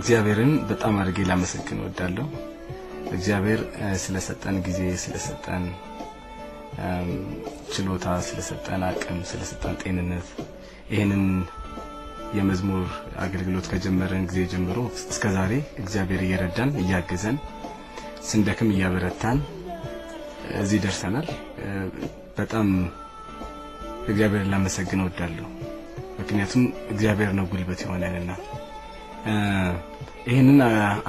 እግዚአብሔርን በጣም አድርጌ ላመሰግን እወዳለሁ። እግዚአብሔር ስለሰጠን ጊዜ፣ ስለሰጠን ችሎታ፣ ስለሰጠን አቅም፣ ስለሰጠን ጤንነት ይህንን የመዝሙር አገልግሎት ከጀመረን ጊዜ ጀምሮ እስከ ዛሬ እግዚአብሔር እየረዳን፣ እያገዘን፣ ስንደክም እያበረታን እዚህ ደርሰናል። በጣም እግዚአብሔርን ላመሰግን እወዳለሁ። ምክንያቱም እግዚአብሔር ነው ጉልበት የሆነንና ይህንን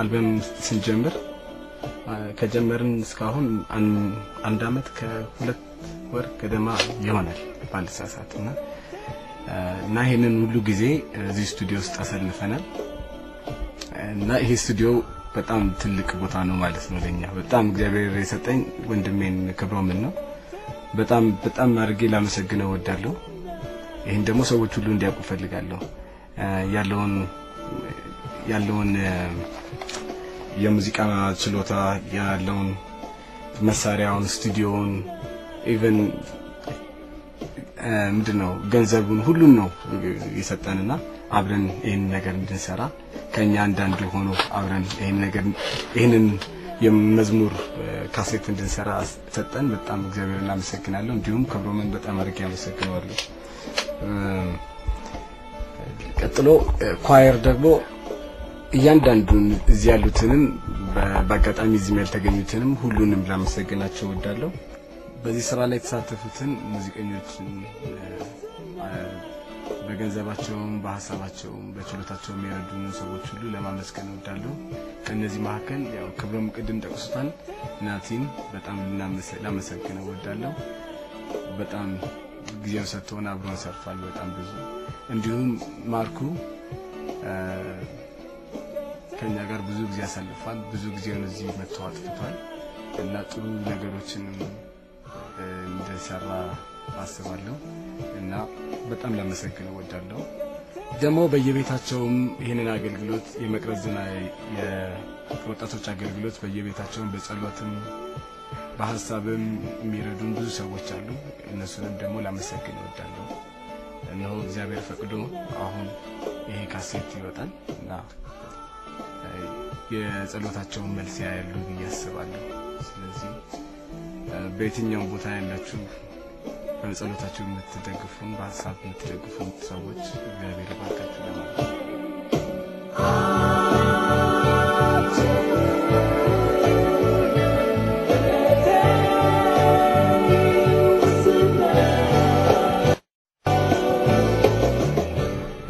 አልበም ስንጀምር ከጀመርን እስካሁን 1 አመት ከ2 ወር ገደማ ይሆናል ባልሳሳት እና ይህንን ሁሉ ጊዜ እዚህ ስቱዲዮ ውስጥ አሳልፈናል እና ይሄ ስቱዲዮ በጣም ትልቅ ቦታ ነው ማለት ነው ለኛ። በጣም እግዚአብሔር የሰጠኝ ወንድሜን ክብሮምን ነው። በጣም በጣም አድርጌ ላመሰግነው እወዳለሁ። ይህን ደግሞ ሰዎች ሁሉ እንዲያውቁ እፈልጋለሁ። ያለውን የሙዚቃ ችሎታ፣ ያለውን መሳሪያውን፣ ስቱዲዮውን፣ even ምንድን ነው ገንዘቡን ሁሉን ነው የሰጠንና አብረን ይህን ነገር እንድንሰራ ከኛ አንዳንዱ ሆኖ አብረን ይህን ነገር ይህንን የመዝሙር ካሴት እንድንሰራ ሰጠን። በጣም እግዚአብሔር እናመሰግናለሁ። እንዲሁም ክብሮምን በጣም አድርጌ አመሰግነዋለሁ። ቀጥሎ choir ደግሞ እያንዳንዱን እዚህ ያሉትንም በአጋጣሚ እዚህም ያልተገኙትንም ሁሉንም ላመሰግናቸው እወዳለሁ። በዚህ ስራ ላይ የተሳተፉትን ሙዚቀኞችን፣ በገንዘባቸውም፣ በሀሳባቸውም፣ በችሎታቸውም የረዱን ሰዎች ሁሉ ለማመስገን እወዳለሁ። ከእነዚህ መካከል ያው ክብሮም ቅድም ጠቅሶታል። ናቲን በጣም ላመሰግነው እወዳለሁ። በጣም ጊዜውን ሰጥቶን አብሮን ሰርቷል። በጣም ብዙ። እንዲሁም ማርኩ ከኛ ጋር ብዙ ጊዜ አሳልፏል። ብዙ ጊዜውን እዚህ መጥቶ አጥፍቷል እና ጥሩ ነገሮችንም እንደሰራ አስባለሁ እና በጣም ላመሰግነው እወዳለሁ። ደግሞ በየቤታቸውም ይህንን አገልግሎት የመቅረዝና የወጣቶች አገልግሎት በየቤታቸውም በጸሎትም በሀሳብም የሚረዱን ብዙ ሰዎች አሉ። እነሱንም ደግሞ ላመሰግን እወዳለሁ። እነሆ እግዚአብሔር ፈቅዶ አሁን ይሄ ካሴት ይወጣል እና የጸሎታቸውን መልስ ያያሉ ብዬ አስባለሁ። ስለዚህ በየትኛውም ቦታ ያላችሁ በጸሎታችሁ የምትደግፉን፣ በሀሳብ የምትደግፉን ሰዎች እግዚአብሔር ይባርካችሁ ለማለት ነው።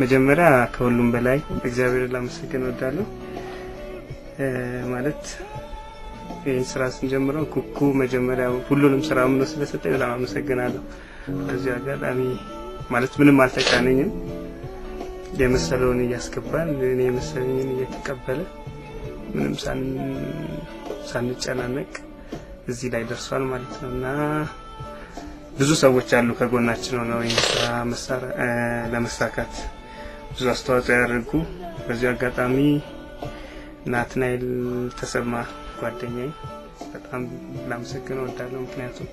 መጀመሪያ ከሁሉም በላይ እግዚአብሔርን ላመሰግን እወዳለሁ። ማለት ይህን ስራ ስንጀምረው ኩኩ መጀመሪያ ሁሉንም ስራ አምኖ ስለሰጠኝ በጣም አመሰግናለሁ። በዚህ አጋጣሚ ማለት ምንም አልተጫነኝም። የመሰለውን እያስገባን እኔ የመሰለኝን እየተቀበለ ምንም ሳንጨናነቅ እዚህ ላይ ደርሷል ማለት ነው እና ብዙ ሰዎች አሉ ከጎናችን ሆነው ይህን ስራ ለመሳካት ብዙ አስተዋጽኦ ያደርጉ። በዚሁ አጋጣሚ ናትናኤል ተሰማ ጓደኛዬ በጣም ላመሰግነው እወዳለሁ። ምክንያቱም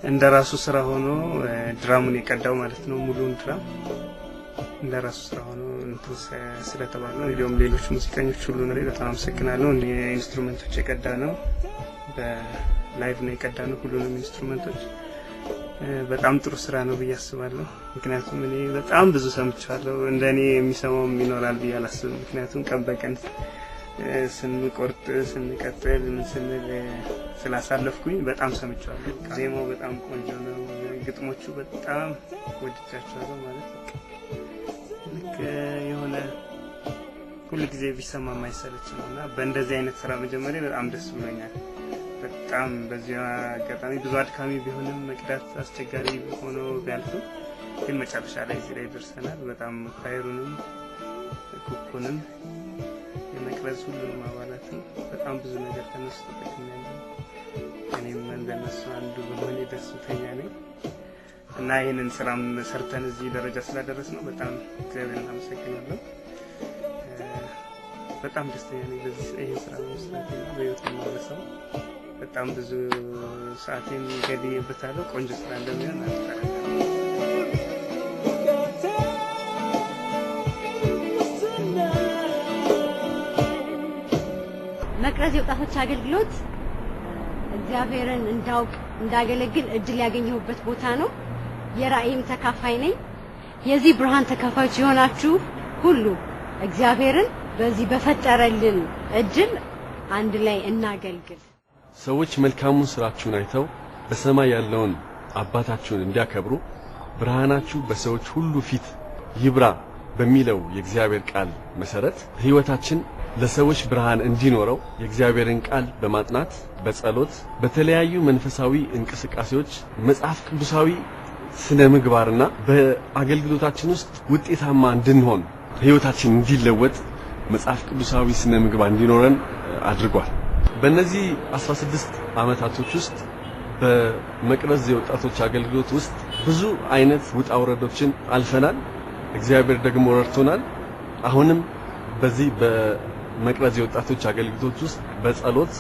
እንደ ራሱ ስራ ሆኖ ድራሙን የቀዳው ማለት ነው። ሙሉውን drum እንደ ራሱ ስራ ሆኖ እንትን ስለተባለ ነው። እንዲሁም ሌሎች ሙዚቀኞች ሁሉ ነው በጣም አመሰግናለሁ። Instrument ኦች የቀዳ ነው፣ በ live ነው የቀዳ ነው ሁሉንም instrument ኦች። በጣም ጥሩ ስራ ነው ብዬ አስባለሁ። ምክንያቱም እኔ በጣም ብዙ ሰምቻለሁ። እንደ እኔ የሚሰማውም ይኖራል ብዬ አላስብም። ምክንያቱም ቀን በቀን ስንቆርጥ፣ ስንቀጥል፣ ምን ስንል ስላሳለፍኩኝ በጣም ሰምቼዋለሁ። ዜማው በጣም ቆንጆ ነው። ግጥሞቹ በጣም ወድጃቸዋለሁ። ማለት ልክ የሆነ ሁል ጊዜ ቢሰማ የማይሰለች ነው እና በእንደዚህ አይነት ስራ መጀመሪያ በጣም ደስ ብሎኛል። በጣም በዚህ አጋጣሚ ብዙ አድካሚ ቢሆንም፣ መቅዳት አስቸጋሪ ሆኖ ቢያልፍም ግን መጨረሻ ላይ እዚህ ላይ ደርሰናል። በጣም choir ኡንም ኩኩንም የመቅረዝ ሁሉንም አባላትን በጣም ብዙ ነገር ከነሱ ተጠቅሜያለሁ። እኔም እንደነሱ አንዱ በመሆኔ ደስተኛ ነኝ እና ይህንን ስራም ሰርተን እዚህ ደረጃ ስላደረስ ነው በጣም እግዚአብሔርን አመሰግናለሁ። በጣም ደስተኛ ነኝ በዚህ ይህን ስራ በመስራቴ እና በህይወት የማልረሳው በጣም ብዙ ሰዓቴን ገድዬበታለሁ። ቆንጆ ስራ እንደሚሆን አልጠራጠርም። መቅረዝ የወጣቶች አገልግሎት እግዚአብሔርን እንዳውቅ እንዳገለግል እድል ያገኘሁበት ቦታ ነው። የራእይም ተካፋይ ነኝ። የዚህ ብርሃን ተካፋዮች የሆናችሁ ሁሉ እግዚአብሔርን በዚህ በፈጠረልን እድል አንድ ላይ እናገልግል። ሰዎች መልካሙን ስራችሁን አይተው በሰማይ ያለውን አባታችሁን እንዲያከብሩ ብርሃናችሁ በሰዎች ሁሉ ፊት ይብራ በሚለው የእግዚአብሔር ቃል መሰረት ሕይወታችን ለሰዎች ብርሃን እንዲኖረው የእግዚአብሔርን ቃል በማጥናት፣ በጸሎት፣ በተለያዩ መንፈሳዊ እንቅስቃሴዎች መጽሐፍ ቅዱሳዊ ስነ ምግባርና በአገልግሎታችን ውስጥ ውጤታማ እንድንሆን ሕይወታችን እንዲለወጥ መጽሐፍ ቅዱሳዊ ስነ ምግባር እንዲኖረን አድርጓል። በእነዚህ 16 ዓመታቶች ውስጥ በመቅረዝ የወጣቶች አገልግሎት ውስጥ ብዙ አይነት ውጣ ውረዶችን አልፈናል። እግዚአብሔር ደግሞ ረድቶናል። አሁንም በዚህ በመቅረዝ የወጣቶች አገልግሎት ውስጥ በጸሎት፣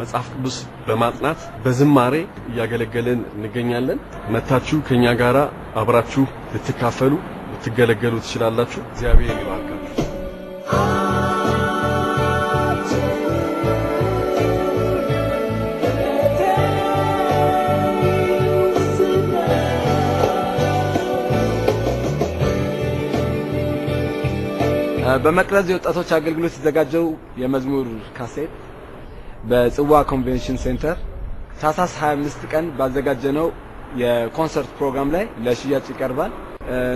መጽሐፍ ቅዱስ በማጥናት፣ በዝማሬ እያገለገልን እንገኛለን። መታችሁ ከኛ ጋራ አብራችሁ ልትካፈሉ ልትገለገሉ ትችላላችሁ። እግዚአብሔር ይባርካችሁ። በመቅረዝ የወጣቶች አገልግሎት የተዘጋጀው የመዝሙር ካሴት በጽዋ Convention Center ታህሳስ 25 ቀን ባዘጋጀነው የኮንሰርት ፕሮግራም ላይ ለሽያጭ ይቀርባል።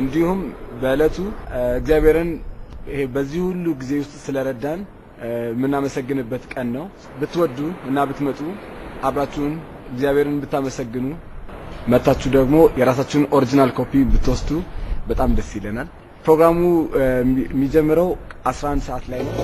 እንዲሁም በእለቱ እግዚአብሔርን ይሄ በዚህ ሁሉ ጊዜ ውስጥ ስለረዳን የምናመሰግንበት ቀን ነው። ብትወዱ እና ብትመጡ አብራችሁን እግዚአብሔርን ብታመሰግኑ መታችሁ ደግሞ የራሳችሁን original copy ብትወስዱ በጣም ደስ ይለናል። ፕሮግራሙ የሚጀምረው 11 ሰዓት ላይ ነው።